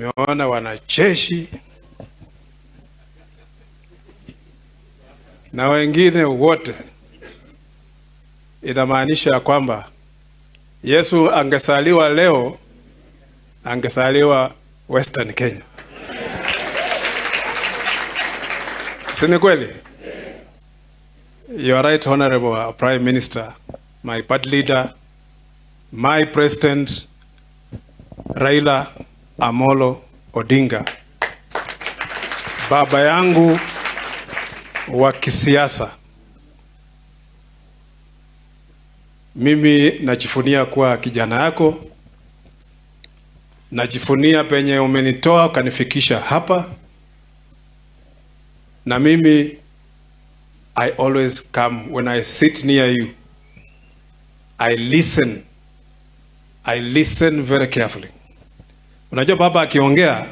Nimeona wanajeshi na wengine wote. Inamaanisha ya kwamba Yesu angesaliwa leo, angesaliwa Western Kenya. Si ni kweli? You are right, Honorable Prime Minister, my party leader, my president, Raila Amolo Odinga, baba yangu wa kisiasa. Mimi najivunia kuwa kijana yako, najivunia penye umenitoa ukanifikisha hapa, na mimi I always come when I sit near you, I listen. I listen very carefully. Unajua baba akiongea